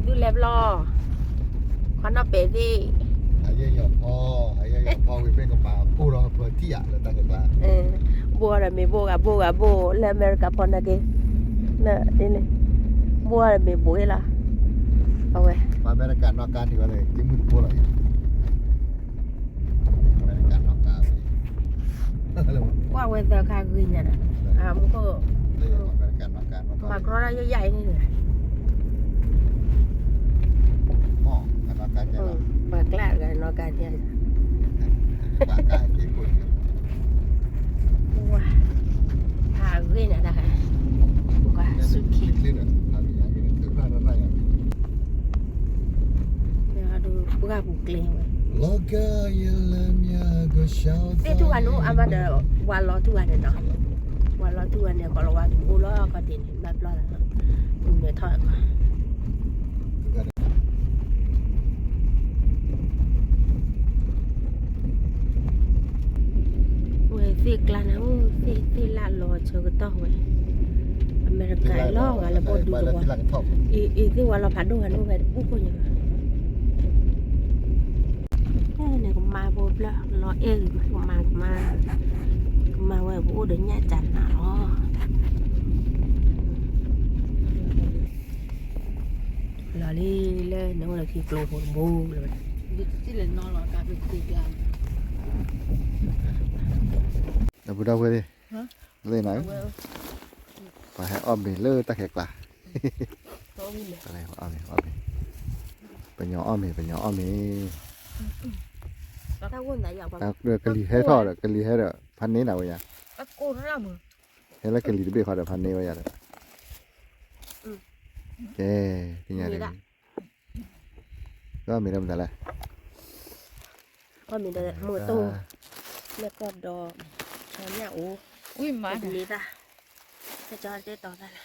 သုလဲၤဘျီ, ခီနီၢ်ပဲာ်သ့ၣ်, အယဲၢ်ယီၤဖီ, အယဲၢ်ယီၤဖီဝံၤ မ့ၢ်ကမၤဘိၣ်လီၤ ပထံၣ်ယၤလၢတၢ်ကကျါ, ဘိၣ်ဒီးမ့ၢ်ဘိၣ် ဂၤဘိၣ်ဂၤဘိၣ် လၢအမဲရကၤဖီနာ်က့, လၢ, ဘိၣ်ဒီးမ့ၢ်ဘိၣ်လီၤ, အဝဲ, ပှၤအမဲရကၤနီၣ်ကါန့ၣ်ဝဲလၢ ကမုၢ်တဘိလီၤ, အမဲရကၤနီၣ်ကါ ကွၢ်ဝဲသၢခါဂ့ၤညါဒီး, အမူခိၣ်, မၤကြီတၢ်ယဲၢ်ယဲၢ်အံၤန့ၣ်, ပှၤကျါဂၤနီၣ်ကါန့ၣ်, ဝါ, ဖးဂ့ၤနၤတၢ်ခါ, ပှၤဆူၣ်ခံ, ပှၢ်ပူၤကျဲဝဲ, သ့ၣ်ထူၣ်ဂၤန့ၣ် အါမးဒီး, ဝါလီၤထူၣ်ဂၤန့ၣ်နီၤ, ဝါလီၤထူၣ်ဂၤန့ၣ် ကီးလီၤဝါကအိၣ်လီၤကီၢ်တ့ၢ်န့ၣ် ဘၣ်ဘျီလီၤ, မဲထီၣ်, ဝဲသ့ၣ်ကျါန့ၣ်, သ့ၣ်လၢလီၤဆၢကတီၢ်ဝဲ, အမဲရကၤလီၤဂၤလၢပှၤဒူသဝီ, အံၤသ့ၣ်ဝါလီၤဖးဒိၣ်ဂၤန့ၣ်အိၣ်ဖဲတပူၤဃီညါ, န့ၣ်ကမၤဖိဘျၢၣ် လီၤအဲၣ်ဂ့ၤ ကမၤကမၤ, ကမၤဝဲပအိၣ်ဒီးညၣ်ကနၤလီၤ, လီၤလံလၢနအိၣ်လၢခံကျိဖိတဘိလၢၤ, ဒီပုၢ်ဒီဝဲၢ်သ့ၣ်, ပှၤဟဲအီၣ်မ့ၤလၢတၢ်ခဲကျါ, ပှၤအီၣ်မ့ၤ, ပှၤအီၣ်မ့ၤ, ပညီအီၣ်မ့ၤ, ပညီအီၣ်မ့ၤ, ကလံၤဟဲထီၣ်ဒီး ကလံၤဟဲဒီး ဖးန့ၢ်နၤဝဲယါ, ဟဲလၢကလံၤတဘ့ၣ်ဃီဒီး ဖးန့ၢ်ဝဲယါဒီး, ကဲ, သ့ၣ်ညါဒီး အီၣ်မ့ၤဒီးမတၤလဲၣ်, အီၣ်မ့ၤဒီးမုၢ်တိၢ်, လၢကီၢ်ဒီး, ဆီညၣ်အိၣ်, ဝံၣ်မး, န့ၣ်တၢ်, ကၠီတဲတီၤတၢ်လၢ,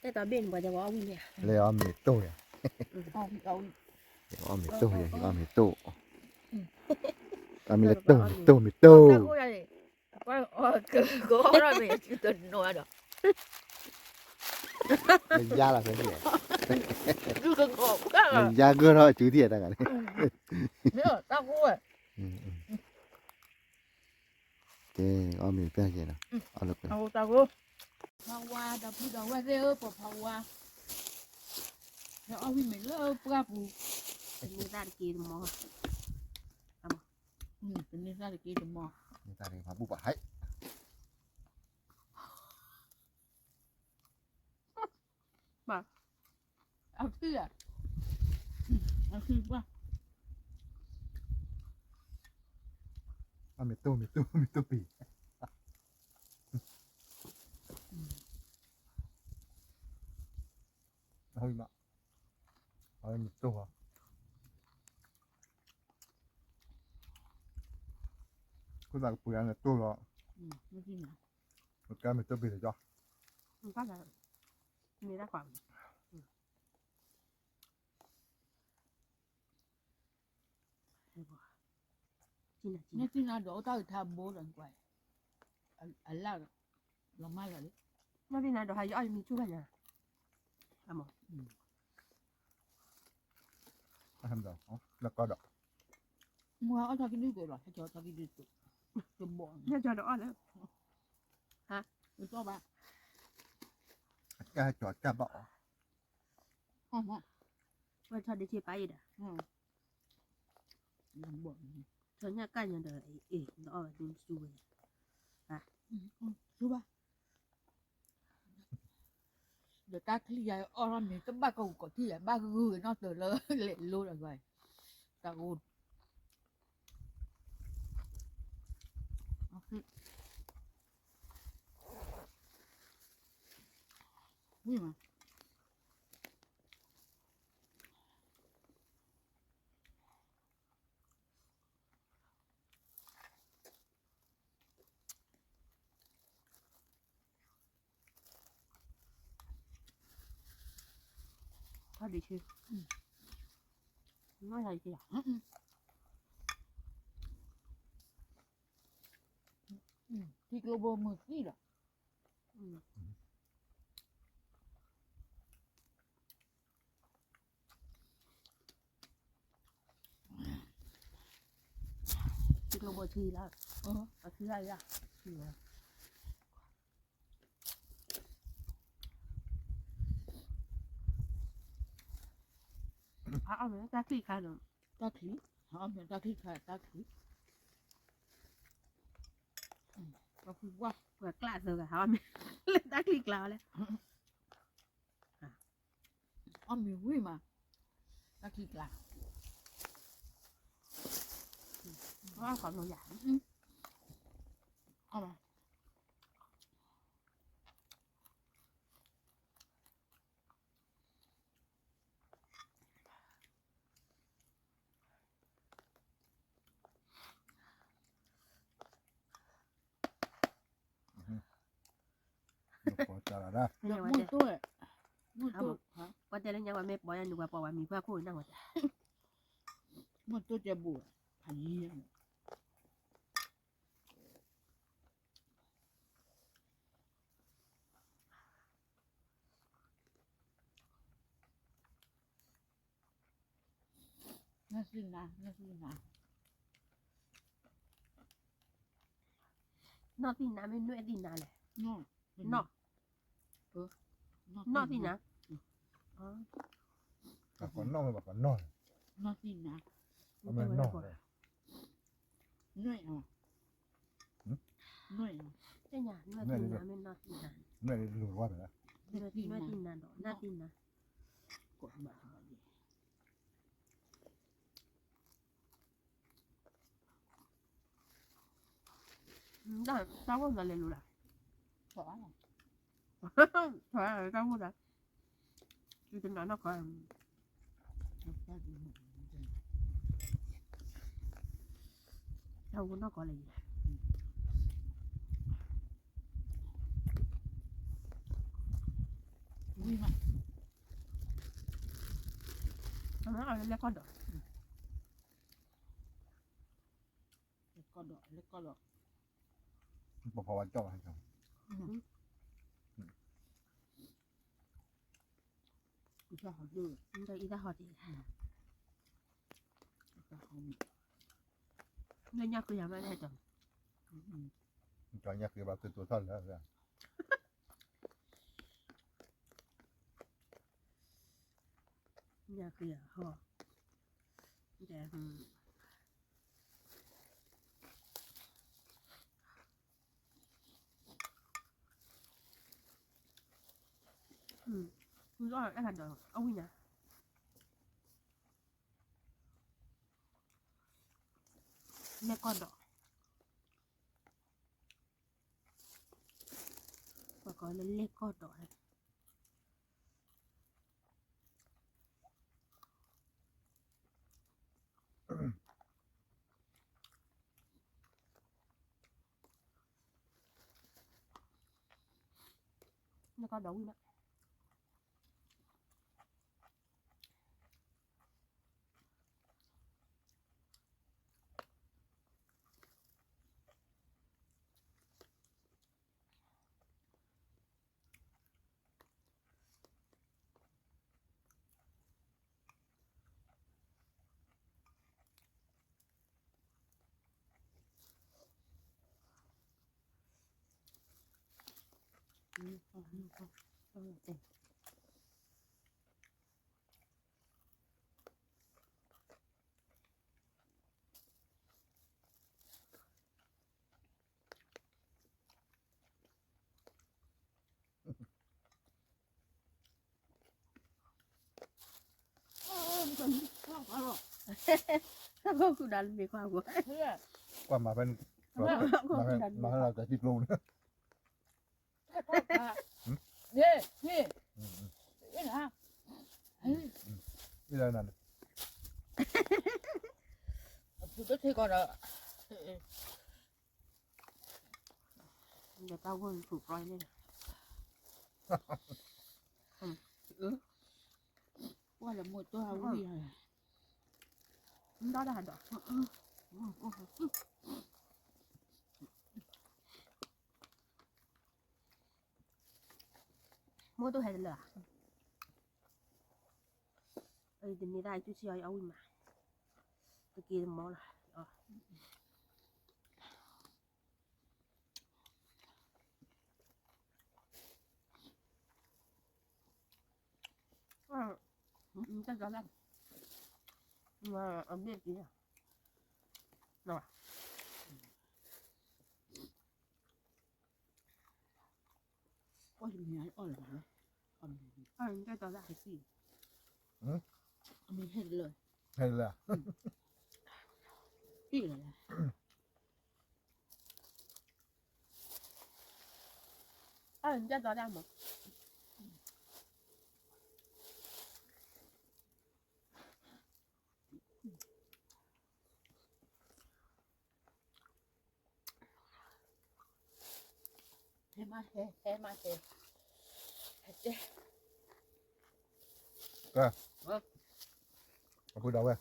တဲတီၤဘ့ၣ်န့ၣ် ပှၤကဝီၤအီၣ်ဝံၣ်န့ၣ်, လၢအီၣ်မ့ၤတိၢ်ယါ, အီၣ်မ့ၤတိၢ်ယါ, အီၣ်မ့ၤတိၢ်, အီၣ်မ့ၤလၢတိၢ်, မ့ၤတိၢ်, မ့ၤတိၢ် ကီၢ်ဒီး, ယါလီၤ, ယါကီၢ်ထီၣ်အစုထံၣ်တၢ်ဂၤန့ၣ်, ကဲ, အီၣ်မ့ၤပျၢ်ကဲဒီး, အီၣ်လၢကွဲ, ဖးဝါဒီပုၢ်ဒီဝဲၢ်သ့ၣ်ဧၢ, ပဖးဝါ, ဟဲအီၣ်ဝံၣ်မ့ၤလၢပှၢ်ပူၤ, ပန့ၢ်သၣ်တက့တမီၢ်, ပန့ၢ်သၣ်တက့တမီၢ်, န့ၢ်သၣ်တက့ဖးဘူၣ်ပှၤဟဲ ဘၣ်, အဖုၣ်, အဖုၣ်ဘၣ်, အမ့ၢ်တိၢ် မ့ၢ်တိၢ် မ့ၢ်တိၢ်ပ့ၤ, အမ့ၢ်တိၢ်ဧါ, ခိၣ်သးကပှ့ၤအါန့ၣ်တိၢ်လီၤ, ကဲမ့ၢ်တိၢ်ပ့ၤလီၤ, မ့ၢ်တၢ်ခွါ, န့ၣ်သ့ၣ်နၤဒီးအိၣ်တၢ်အုးထါဘိလီၤ, အလၢ်လီၤမၢ်လီၤလံ, န့ၣ်သ့ၣ်နၤဒီးဟးယအီၣ်ယမံၤဆူၣ်ဘၣ်ညါ, အမ, လၢကီၢ်ဒီး, မ့ၢ်အီၣ်ထီၣ်ကဒုကလီၤ, ဟဲကီထီၣ်ကဒု, တဘီ, ဟဲကီဒီးအီၣ်လၢ, ဟါ, တဘီဘၣ်, ကၢ်ကၢ်ဘၣ်အီၤ, ဝဲထီၣ်ဒ့ဆ့ပာ်အံၤဒီး, ထီၣ်ညၣ်ကၢ်ညါဒီး, အ့ၣ် ဒီးအီၣ်ဝဲဒုစူဝဲ, စူဘၣ်, ဒီးတၢ်ချံယၤအီၣ်ထီၣ်မ့ၤ တဘၣ်ကီၢ်ပူၤကီၢ်ထံၣ်ယၤ ဘၣ်ဂုာ်က့ၤနီၣ်တၢၤလၢလဲၤလိဒီး, တၢ်ဂိၢ်, ဝံၣ်မး ထီၣ်ဒံးဆူ, ထံကျိဘိမုၢ်သံလီၤ. ဘိထံလီၤ, အထံလီၤယၤ, အအီၣ်မ့ၢ်တၢ်ချံခါနီၤ, တၢ်ချံ, အအီၣ်မ့ၢ်တၢ်ချံခါတၢ်ချံ, ပှၤကျၢ်သၢဂၤ ဟးအီၣ်မ့ၢ်လၢတၢ်ချံကျါဝဲလဲၣ်. အီၣ်မ့ၤဝံၤမး, တၢ်ခံကျါ, အီၣ်ခီမ့ၢ်ယၤ, အီၣ်မး. မုၢ်တိၢ်, မုၢ်တိၢ်, ပှၤတဲလၢညါဝဲမ့ၢ်ပီညါနုာ်ပှၤပိာ်ဝဲမံၤဖၢခိၣ်နၢ်ဝဲတဲ, မုၢ်တိၢ်တဲဘူး, ဖးယံၤ, နီၢ်သံနါ, နီၢ်သံနါ, နီၢ်သံနါမ့ၢ်နွဲၣ်သံနါလဲၣ်, နီၢ်, နီၢ်သံနါ, ပနီၢ်မ့ၢ်ပနီၢ်, နီၢ်သံနါ, နွဲၣ်, နွဲၣ်, နွဲၣ်သံနါမ့ၢ်နီၢ်သံနါ, နွဲၣ်သံနါဒီး နီၢ်သံနါ, တၢ်အိၣ်မနုၤလဲၤလိၤလၢ်, တၢ်အိၣ်လၢ်, တၢ်အိၣ်နီၢ်ကီၢ်လၢယၤ, လဲၤကီၢ်ဒီး လဲၤကီၢ်ဒီး, လဲၤကီၢ်ဒီး, ပဖီဝါကၠီၣ်, အံသၣ်ဟီၣ်တ့ၢ်, လၢညါဃုယၤမးလဲၣ်, ကၠီညါဃုဘၣ်ဃုတိၤထီၣ်လၢ ညါဃုယၤဟီၣ်, ဒီးအဲၣ်ဒီးအဝံၣ်ညါ, လဲၤကီၢ်ဒီး, ပှၤကိးလၢလဲၤကီၢ်ဒီး, လဲၤကီၢ်ဒီးဝံၣ်မး. ကွၢ်မၤဖဲန့ၣ်, မၤဖဲလီၤတၢ်စံၣ်ကျိန့ၣ်, အံၤလၢနၤန့ၣ်, အဖုတထံကီးဒီး, ဒီးတၢ်ဂိၢ်န့ၣ်ထူးပြံန့ၣ်, ကွၢ်လၢမိၢ်တိၢ်ဟးဝံၣ်ယၤ, ဒီးတၢ်ဒီး, မိၢ်တိၢ်ဟဲတလၢာ်ဧါ, တမ့ၢ်တၢ်အစုဆံအီၤအဝံၣ်မး, တက့ၤတမီလီၤ, အီၤ, တၢ်ကီတၢ် အဘ့ၣ်က့ၤ အီၣ်တမံၤအီၣ်လၢၤဘၣ်လၢ အီၣ်တၢ်ကီတၢ် အမံၤဟဲတလၢ ဟဲလၢ ဟံၣ်လၢ အၢ နတၢ်တီတၢ်မး ဟဲမးဟဲ ဟဲမးဟဲ ဟဲတဲ ကဲ အပုၢ်ဒီးဝဲၢ်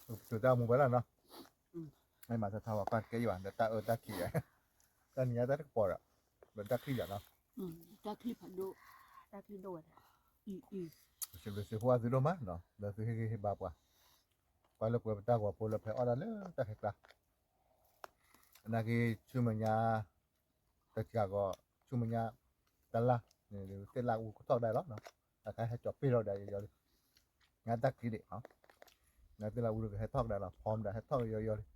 ပတုာ်တၢ်မူဝဲလၢနီၤ မ့ၢ်မၤထါထါဝဲပၢ်တကဲယံၤဘၣ် ဒီးတၢ်အၢတၢ်ခံး တၢ်နံၤညါတၢ်တကပီၤဒီး ဒီးတၢ်ချံၣ်ယၤနီၤ တၢ်ချံၣ်ဖးဒိၣ် တၢ်ချံၣ်ဒိၣ်ဝဲဒၣ် စံးဘျုးစံးဖှိၣ်အသုဒိၣ်မးနီၤ လၢသုဟ့ၣ်ဂံၢ်ဟ့ၣ်ဘါပှၤ ပှၤလၢပှဲၤပတၢ်ဂီၤဖိလၢဖဲအီၣ်ဒၣ်လၢတၢ်ခဲကျါ နာ်က့ဆူမဲာ်ညါ တကးဂီၤ ဆူမဲာ်ညါ တလါန့ၣ် သ့ၣ်လၢအူကထီၣ်ကဒါလီၤနီၤ အခါဟဲကၠီၤပ့ၢ်ထီၣ်ကဒါယီၤလံ ညါတၢ်ချံၣ်ဒံး ညါသ့ၣ်လၢအူကဟဲထီၣ်ကဒါလီၤ ဖီမတၤဟဲထီၣ်ကဒါယီၤလံ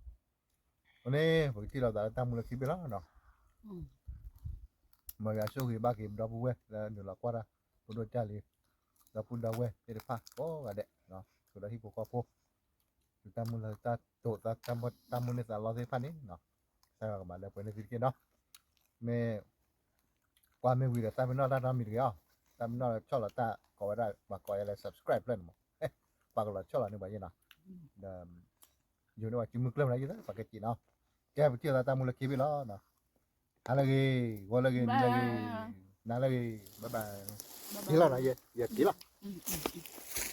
အဃိန့ၣ် ပကထံၣ်လိာ်သးလၢတၢ်မူလၢခံဘ့ၣ်လီၤနီၤ မ်ယွၤဆိၣ်ဂ့ၤဘၣ်က့ၤပဒီပုၢ်ဝဲၢ်လၢနုာ်လီၤကွၢ်တၢ် ဖိဒိၣ်ကၢ်လံၤ ဒီပုၢ်ဒီဝဲၢ်သ့ၣ်တဖၣ်ကိးဂၤဒဲး ဃုာ်ဒီးဟံၣ်ဖိဃီဖိ တၢ်မူလၢတၢ်တိာ်သး တၢ်မူန့ၢ်သးလီသ့ၣ်တဖၣ်န့ၣ် ကစၢ်ယွၤကမၤလၢပှဲၤန့ၢ်သုတက့ၢ်နီၤ မ့ၢ် ကွၢ်မ့ၢ်ဝံၤဒီးတၢ်ပနီၣ်တၢ်နီတမံၤတဂ့ၤအီၤ တၢ်ပနီၣ်ဆီၣ်လီၤတၢ်ကိးဝဲဒၣ် ပှၤကိးယၤလၢ subscribe ဖျၢၣ်န့ၣ်မး ပှၤကလီၤဆီၣ်လီၤန့ၢ်ပှၤယဲနီၤ ဒီး ယိၤန့ၢ်ပှၤစုမုၢ်ကျၢၢ်မးယဲ ပှၤကစံးနီၤ ကဲပထံၣ်လိာ်သးတၢ်မူလၢခံဘ့ၣ်လီၤ ဟါလၢဂ့ၤ ဂီၤလၢဂ့ၤ နံၤလၢဂ့ၤ နၤလၢဂ့ၤ bye bye က့ၤလီၤနီၤ ယက့ၤလီၤ